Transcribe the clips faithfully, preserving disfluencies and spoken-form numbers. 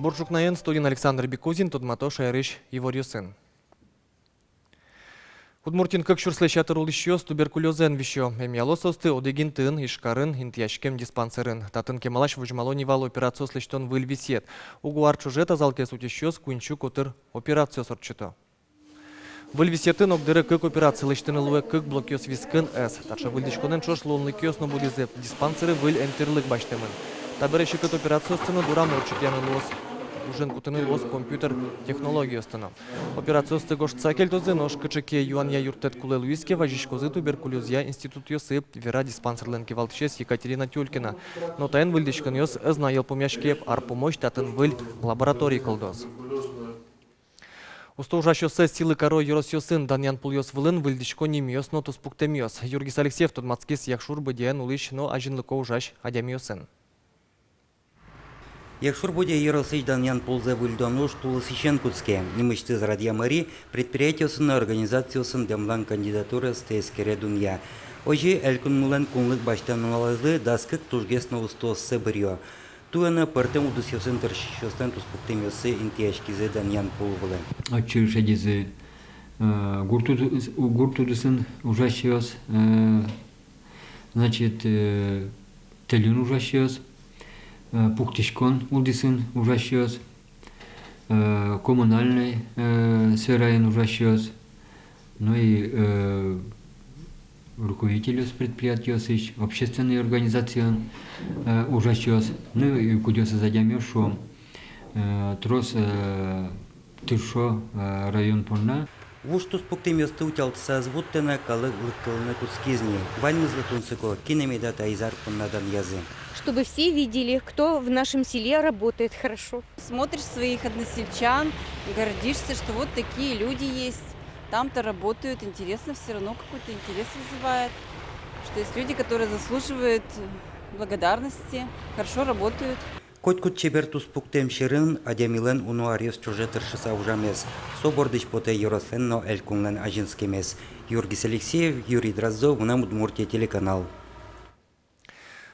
Бур ӵукнаен, студиын Александр Бекузин, тодмато шаерысь иворъёсын. Удмуртиын кык сюрслэсь ятыр улӥсьёс туберкулёзэн висё. Эмъяло соосты одӥг интыын, Ижкарын интыяськем диспансерын. Татын кемалась возьмало ни вал операциос лэсьтон выль висъет. Уго ар ӵоже тазалыкез утисьёс куинь сю котыр операциос ортчыто. Выль висъетын огдыре кык операци лэсьтыны луэ, кык блокъёс вискын ӧз. Таӵе выльдӥськонэн ӵош луонлыкъёс но будӥзы. Диспансере выль эн тӥрлык басьтэмын. Табере секыт операциосты но дорам ортчытъяны луоз. Ужен кутыны луоз компьютер технологиосты но. Операциосты гожтыса кельтозы, нош кыӵе ке юанъя юрттэт кулэ луиз ке, вазиськозы туберкулёзъя институтъёсы, вера диспансерлэн кивалтӥсез Екатерина Тюлькина. Но таин выльдӥськонъёс ӧз на йылпумъяське, ар пумозь татын выль лаборатория кылдоз. Усто ужасьёссэ сӥлы каро ёросъёсын. Данъян пулъёс вылын выльдӥсько нимъёс но туспуктэмъёс. Юргис Алексеев тодматскиз Якшур-Бӧдьяын улӥсь но азинлыко ужась адямиосын. Якшур-Бӧдья ёросысь данъян пулзэ выльдон уж тулысысен кутске. Нимысьтыз радъям ӧри предприятиосын но организациосын дэмлан кандидатураосты эскере дунъя. Озьы, элькунмылэн кунлык басьтон нуналазы дас кык тужгес но устооссэ быръё. Туэ но пӧртэм удысъёсын тыршисьёслэн туспуктэмъёссы интыяськизы данъян пул вылэ. Отчы шедизы, э, гурт уд-, гурт удысын ужасьёс, э, значит, э, тэльын ужасьёс, э, пуктӥськон удысын ужасьёс, э, коммунальной, э, сфераын ужасьёс, ну и, э, руководительёс предприятиосысь, общественной организациын, э, ужасьёс, ну и кудъёсыз адямиос, шуом, э, трос, э, тыршо, э, район понна. Вуж туспуктэмъёсты утялтыса ӧз вуттэ на, калык лыктылыны кутскиз ни. Ваньмызлы тунсыко, кинэ меда таиз ар понна данъязы. Чтобы все видели, кто в нашем селе работает хорошо. Смотришь своих односельчан, гордишься, что вот такие люди есть, там-то работают, интересно, всё равно какой-то интерес вызывает, что есть люди, которые заслуживают благодарности, хорошо работают. Котькуд чебер туспуктэм сьӧрын адямилэн уно аръёс ӵоже тыршыса ужамез. Со бордысь потэ ёрослэн но элькунлэн азинскемез. Юргис Алексеев, Юрий Дроздов, «Мынам Удмуртие» телеканал.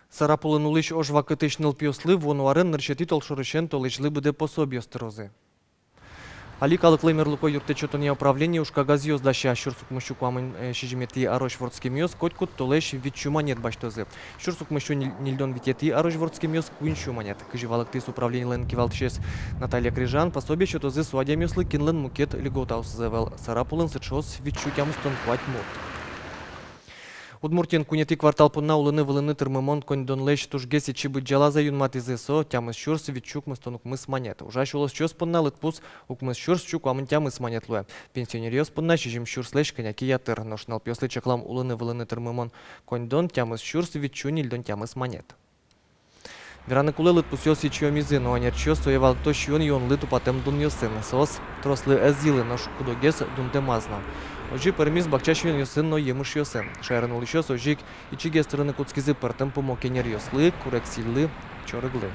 Сарапулын улӥсь ож вакытысь нылпиослы вуоно арын нырысетӥ толшорысен толэзьлы быдэ пособиос тырозы. Али калыклы мерлыко юрттэт сётонъя управление ужкагазъёс дася. Сюрс укмыссю куамын, э, сизьыметӥ арозь вордскемъёс котькуд толэзь витьсю манет басьтозы. Сюрс укмыссю ниль-, нильдон витетӥ арозь вордскемъёс куиньсю манет. Кызьы валэктӥз управленилэн кивалтӥсез Наталья Крижан, пособие сётозы со адямиосылы, кинлэн мукет льготаосыз ӧвӧл. Сарапулын сыӵеос витьсю тямыстон куать мурт. Удмуртиын куинетӥ квартал понна улыны-вылыны тырмымон коньдонлэсь тужгес ичи быдӟалазэ юнматӥзы. Со тямыс сюрс витьсю укмыстон укмыс манет. Ужась улосчиос понна лыдпус укмыс сюрс сю куамын тямыс манет луэ. Пенсионеръёс понна сизьым сюрслэсь кӧня ке ятыр. Нош нылпиослы чаклам улыны-вылыны тырмымон коньдон тямыс сюрс витьсю нильдон тямыс манет. Вераны кулэ, лыдпусъёс ичиомизы, но ӧнерчиос сое валэкто сиён-юонлы тупатэм дунъёсын. Соос трослы ӧз йылы, нош куд-огез дунтэмаз на. Озьы пӧрмиз бакча сиёнъёсын но емышъёсын. Шаерын улӥсьёс озьы ик ичигес тырыны кутскизы пӧртэм пумо кенеръёслы, курексиллы, чорыглы.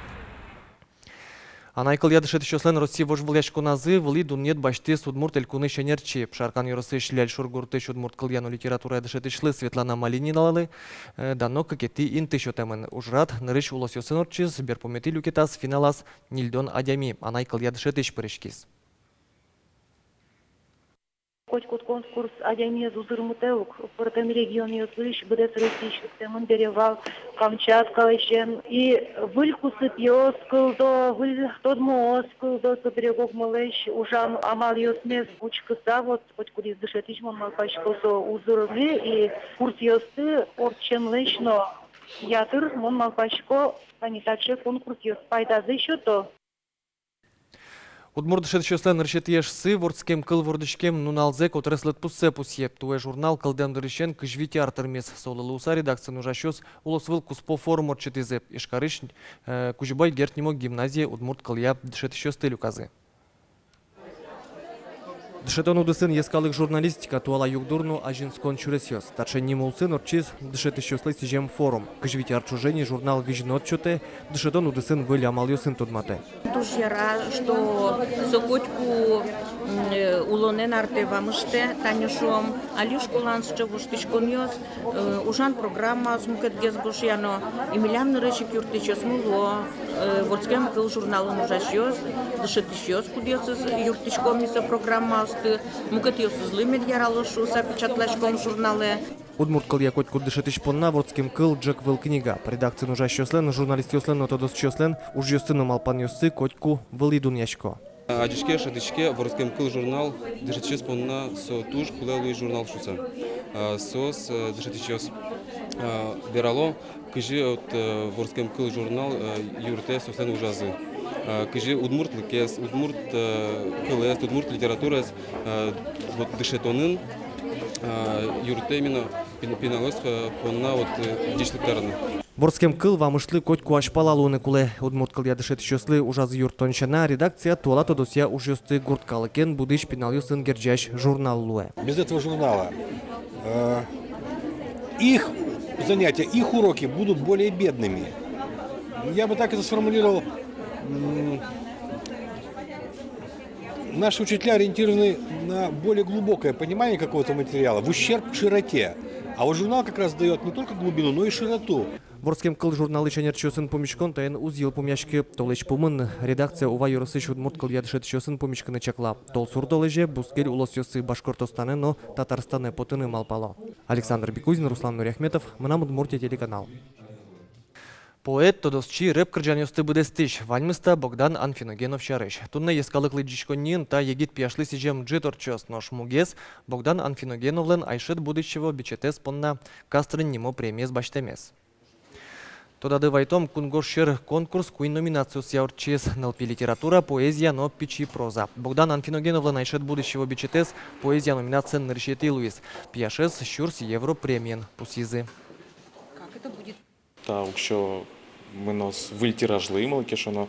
Анай кылъя дышетӥсьёслэн Россия вожвылъяськоназы вылӥ дунъет басьтӥз Удмурт Элькунысь ӧнерчи. Пшаркан ёросысь Ляльшур гуртысь удмурт кылъя но литературая дышетӥсьлы Светлана Малининалы, э, дано кыкетӥ инты сётэмын. Ужрад нырысь улосъёсын ортчиз, берпуметӥ люкетаз финалаз нильдон адями анай кылъя дышетӥсь пыриськиз. Котькуд конкурс адямиез узырмытэ ук, пӧртэм регионъёсысь, быдэс Россиысь лыктэмын бере вал, Камчатка ласянь. И выль кусыпъёс кылдо, выль тодмоос кылдо, собере ог-огмылэсь ужан амалъёсмес учкыса, вот, котькудӥз дышетӥсь, мон малпасько, со узырме, и курсъёсты ортчемлэсь но ятыр, мон малпасько, тани таӵе конкурсъёс пайдазэ сёто. Удмурт дышетӥсьёслэн нырысетӥ эшсы вордскем кыл вордӥськем нуналзэ котырес лыдпуссэ пусъе. Туэ журнал кылдэм дырысен кызь вить ар тырмиз. Солы луыса редакциын ужасьёс улосвыл куспо форум ортчытӥзы. Ижкарысь, э, Кузебай Герд нимо гимназие удмурт кылъя дышетӥсьёсты люказы. Дышетон удысын йӧскалык журналистика, туала югдур но азинскон сюресъёс. Таӵе ним улсын ортчиз дышетӥсьёслы сӥзем форум. Кызь вить ар ӵоже ни журнал визьнод сётэ, дышетон удысын выль амалъёсын тодматэ. Туж яра, что со котьку Э, улонэн артэ, вамыштэ, тани шуом, али школаын сыӵе воштӥськонъёс, э, ужан программаос мукетгес гожъяно, и милям нырысь ик юрттӥсьёсмы луо, э, «Вордскем кыл» журналын ужасьёс, дышетӥсьёс, кудъёсыз юрттӥськом ми со программаосты, мукетъёсызлы мед яралоз шуыса печатласьком журналэ. Удмурт кылъя котькуд дышетӥсь понна «Вордскем кыл» ӝӧк выль книга. Редакциын ужасьёслэн, журналистъёслэн но тодосчиослэн ужъёссы но малпанъёссы котьку вылӥ дунъясько. Адӟиське, шӧдӥське, «Вордскем кыл» журнал дышетӥсьёс понна со туж кулэ луись журнал шуыса. А, соос, э, дышетӥсьёс, а, верало, кызьы вот, э, «Вордскем кыл» журнал, э, юрттэ соослэн ужазы. А, кызьы удмуртлыкез, удмурт, э, кылэз, удмурт литератураез, э, вот дышетонын, э, юрттэ именно пин-, пиналъёс, э, понна вот, э, ӟечлык карыны. «Вордскем кыл» вамыштлы котьку азьпала луыны кулэ. Удмурт кылъя дышетӥсьёслы ужазы юрттон сяна, редакция туала тодосъя ужъёсты гурт калыкен будӥсь пиналъёсын герӟась журнал луэ. Без этого журнала, э, их занятия, их уроки будут более бедными. Я бы так это сформулировал. М, Наши учителя ориентированы на более глубокое понимание какого-то материала, в ущерб широте. А вот журнал как раз даёт не только глубину, но и широту. «Вордскем кыл» журналысь ӧнерчиосын пумиськон таин уз йылпумъяськы. Толэзь пумын редакция Ува ёросысь удмурт кылъя дышетӥсьёсын пумиськыны чакла. Толсур толэзе бускель улосъёсы, Башкортостанэ но Татарстанэ потыны малпало. Александр Бекузин, Руслан Нуриахметов, «Мынам Удмуртие» телеканал. Поэт, тодосчи, рэп кырӟанъёсты быдэстӥсь, ваньмыз та Богдан Анфиногенов сярысь. Туннэ йӧскалык лыдӟиськонниын та егит пияшлы сӥзем ӝыт ортчоз, нош мугез Богдан Анфиногеновлэн «Айшет будущего» бичетэз понна Кастрен нимо премиез басьтэмез. Тодады вайтом, кунгож сьӧр конкурс куинь номинациосъя ортчиз: нылпи литература, поэзия но пичи проза. Богдан Анфиногеновлэн «Айшет будущего» бичетэз поэзия номинациын нырысетӥ луиз. Пияшез сюрс евро премиен пусйизы. Та уксё мыноз выль тиражлы, малы ке шуоно,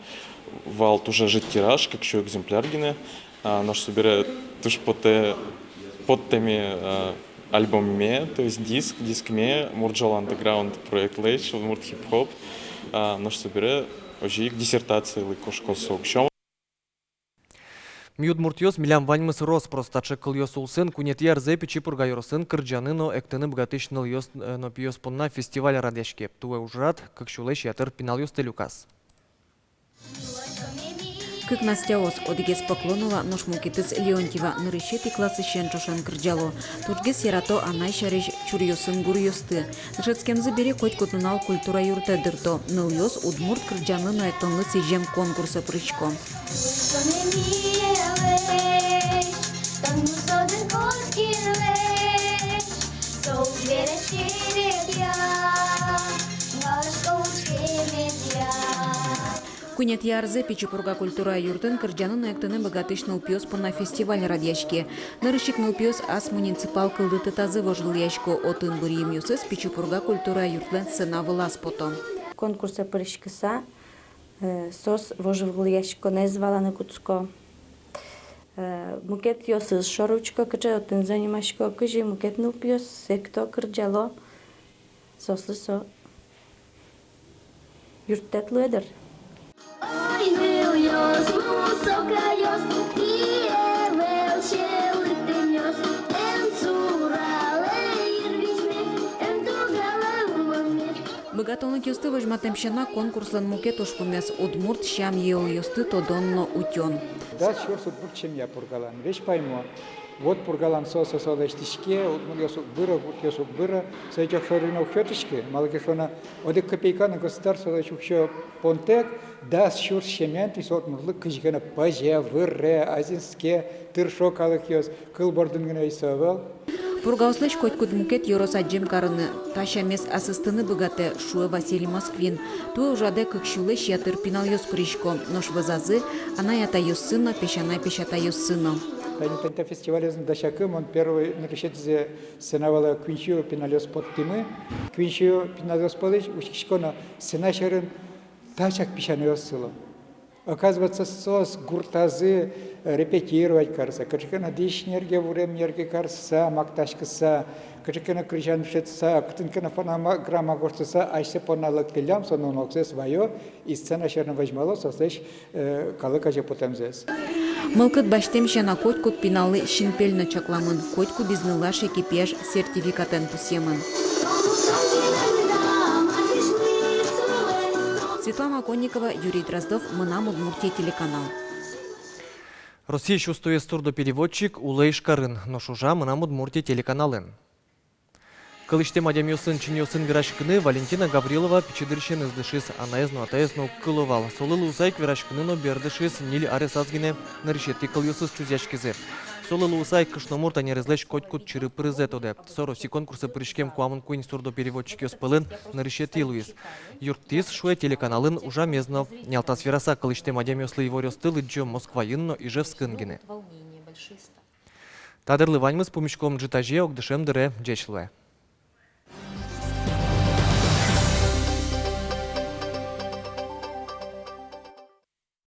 вал туж ӧжыт тираж, кык сю экземпляр гинэ. А, нош собере туж потэ, поттэме, а, альбомме, то есть диск, дискме, «Мурӝол Андеграунд» проектлэсь, удмурт хип-хоп. А, нош собере озьы ик диссертациялы кошкоз со уксё. «Ми удмуртъёс, милям ваньмыз рос» — таӵе кылъёс улсын куинетӥ арзэ Пичи Пурга ёросын кырӟаны но эктыны быгатӥсь нылъёс, э, но пиос понна фестиваль радъяське. Туэ ужрад кык сюлэсь ятыр пиналъёсты люказ. Кык Настяос, одӥгез Поклонова, нош мукетыз Леонтьева, нырысетӥ классысен ӵошен кырӟало. Тужгес ярато анай сярысь чуръёсын гуръёсты. Дышетскемзы бере котькуд нунал культура юртэ дырто. Нылъёс удмурт кырӟанлы но эктонлы сӥзем конкурсэ пырисько. Куинетӥ арзэ Пичи Пурга культура юртын кырӟаны но эктыны быгатӥсь нылпиос понна фестиваль радъяське. Нырысь ик нылпиос ас муниципал кылдытэтазы вожвылъясько, отын быръемъёсыз Пичи Пурга культура юртлэн сцена вылаз пото. Конкурсэ пыриськыса, э, соос вожвылъяськонэз валаны кутско. Э, мукетъёсыз шоры учко, кыӵе отын занимасько, кызьы мукет нылпиос экто, кырӟало. Соослы со юрттэт луэ дыр. Ой, нылъёс, мусокаёс, и ӧвӧл сьӧлык тӥньёс, эн суралэ йыр визьме, эн тугалэ улонме. Быгатонлыкъёсты возьматэм сяна, конкурслэн мукет ужпумез — удмурт сям-йылолъёсты тодон но утён. Дас сюрс удмурт семья Пургалан, весь паймо. Вот Пургалан со, со, со лэсьтӥське, удмуртъёс уг быры, гуртъёс уг быры, со ик огшоры но уг сётӥськы, малы ке шуоно, одӥг копейка но государство солэсь уг сё понтэк, дас сюрс семьяен тӥни со удмуртлык кызьы ке но пӧзе, выре, азинске, тыршо калыкъёс, кыл бордын гинэ ӧй со ӧвӧл. Пургаослэсь котькуд мукет ёрос адӟем карыны, та сямез асэстыны быгатэ, шуэ Василий Москвин. Туэ ужрадэ кык сюлэсь ятыр пиналъёс пырисько, нош вӧзазы анай-атайёссы но, песянай-песятайёссы но. Тани, тани та фестивалез но дасяку, мон первой нырысетӥзэ сцена вылэ куинь сю пиналъёс поттӥмы. Куинь сю пиналъёс пӧлысь учкисько но, сцена сьӧрын тачак песянайёс сыло. Оказывается, соос гуртазы репетировать карыса, кыӵе ке но дӥсь нерге, вурем нерге карыса, мактаськыса, Кыӵе ке но крезьян шедьтыса, кытын ке но фонограмма гожтыса, асьсэ понна лыктӥллям, со нуналзэс ваё, и сцена сьӧрын возьмало соослэсь, э, калык азе потэмзэс. Мылкыд басьтэм сяна котькуд пиналлы синпель но чакламын, котькудӥз нылаш яке пияш сертификатэн пусъемын. Светлана Оконникова, Юрий Дроздов, «Мынам Удмуртие» телеканал. Россиысь устоез сурдопереводчик улэ Ижкарын, нош ужа «Мынам Удмуртие» телеканалын. Кылысьтэм адямиосын чиньыосын вераськыны Валентина Гаврилова пичи дырысеныз дышиз, анаез но атаез но уг кыло вал. Солы луыса ик вераськыны но бер дышиз, ньыль аресаз гинэ нырысетӥ кылъёсыз чузъяськизы. Солы луыса ик кышномурт ӧнерезлэсь котькуд чыры-пырызэ тодэ. Со Россиысь конкурсэ пыриськем куамын куинь сурдопереводчикъёс пӧлын нырысетӥ луиз. Юрттӥз, шуэ, телеканалын ужамез но. Нялтас вераса, кылысьтэм адямиослы иворъёсты лыдӟо Москваын но Ижевскын гинэ. Та дырлы ваньмыз. Пумиськом ӝытазе ог дышем дыре. Ӟеч луэ.